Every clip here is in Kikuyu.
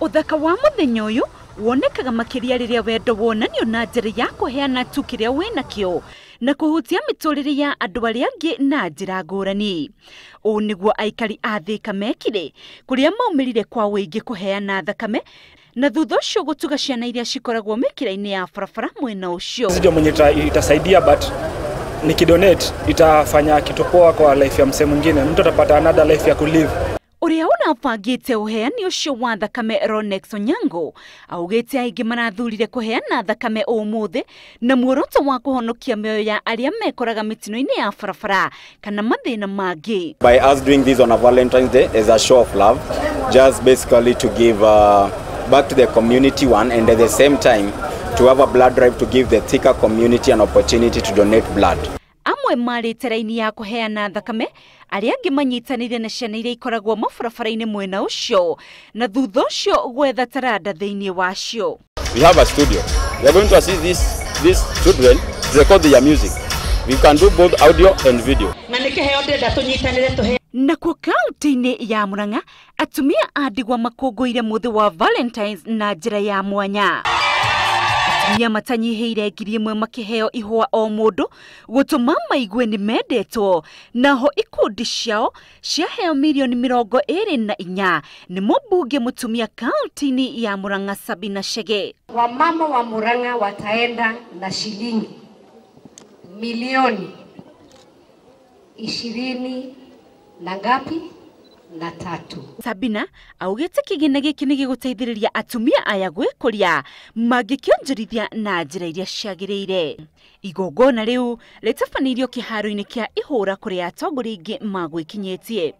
Ũthaka wa mũthenya ũyũ wonekaga makĩria rĩrĩa wendo wonanio na njĩra ya kũheana tu kĩrĩa wĩnakĩo na kũhutia mĩtũrĩre ya andũ arĩa angĩ na njĩra ngũrani. Ũũ nĩguo aikari a Thika mekire, kũrĩa maumĩrire kwa ũingĩ kũheana thakame na thutha ũcio gũtuga ciana iria cikoragwo mĩkĩra-inĩ ya barabara mwena ũcio. Sio mwenye itasaidia, but nikidonate itafanya kitu poa kwa life ya msee mwingine. Mtu atapata another life ya kulive. Ũrĩa ũrabangĩte ũheani ũcio wa thakame Ronex Onyango augĩte aingĩ marathurire kũheana thakame ũmũthĩ na muoroto wa kũhonokia mĩoyo ya arĩa mekoraga mĩtino-inĩ ya barabara kana mathĩna mangĩ. By us doing this on a Valentine's Day as a show of love, just basically to give back to the community one, and at the same time to have a blood drive to give the Thika community an opportunity to donate blood. Amwe marĩte raini ya kũheana thakame, arĩa angĩ manyitanĩire na ciana iria ikoragwo mabarabara-inĩ mwena ũcio na thutha ũcio gwetha taranda thĩinĩ wacio. We have a studio. We are going to assist these children to record their music. We can do both audio and video. Na nĩ kĩheo ndĩrenda tũnyitanĩre tũhe. Nakuo kaunti-inĩ ya Murang'a, atumia a ndigwa makũngũĩire mũthĩ wa Valentines na njĩra ya mwanya. Atumia matanyihĩire 1,000 makĩheo ihũa o mũndũ gũtũma maigue nĩ mendetwo, naho ikundi ciao ciaheo mirioni 24 nĩ mũmbunge mũtumia kaunti-inĩ ya Murang'a Sabina Chege. Wamama wa Murang'a wataenda na shilingi milioni 20 na ngapi na 3. Sabina augĩte kĩgĩna gĩkĩ nĩ gĩgũteithĩrĩria atumia aya gwĩkũria mangĩkĩonjorithia na njĩra iria ciagĩrĩire. Igongona rĩu rĩtabanĩirio kĩharo-inĩ kĩa ihũra kũrĩa atongoria aingĩ magwĩkinyĩtie.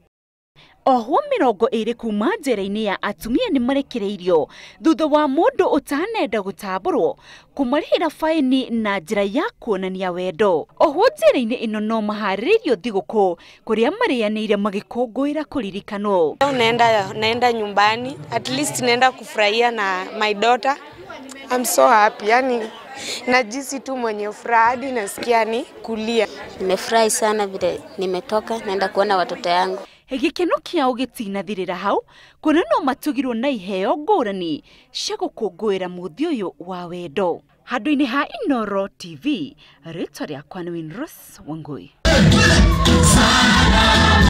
Ohwo 20 kuma njera-inĩ ya atumia nĩ marekereirio thutha wa mũndũ ũtanenda gũtambũrwo kũmarĩhĩra baini na njĩra ya kuonania wendo. Ohwo njera-inĩ ĩno no maharĩrĩirio thigũkũ kũrĩa marĩanĩire magĩkũngũĩra kũririkanwo. Naenda nyumbani, at least naenda kufurahia na my daughter. I'm so happy, yani najisi tu mwenye furaha hadi nasikia ni kulia. Nimefurahi sana vile nimetoka naenda kuona watoto yangu. Gĩkeno kĩao gĩtinathirĩra hau kuona no matugirwo na iheo ngũrani cia gũkũngũĩra mũthĩ ũyũ wa wendo. Handũ-inĩ ha Inooro TV, rĩtwa rĩakwa nĩ Winrose Wangui.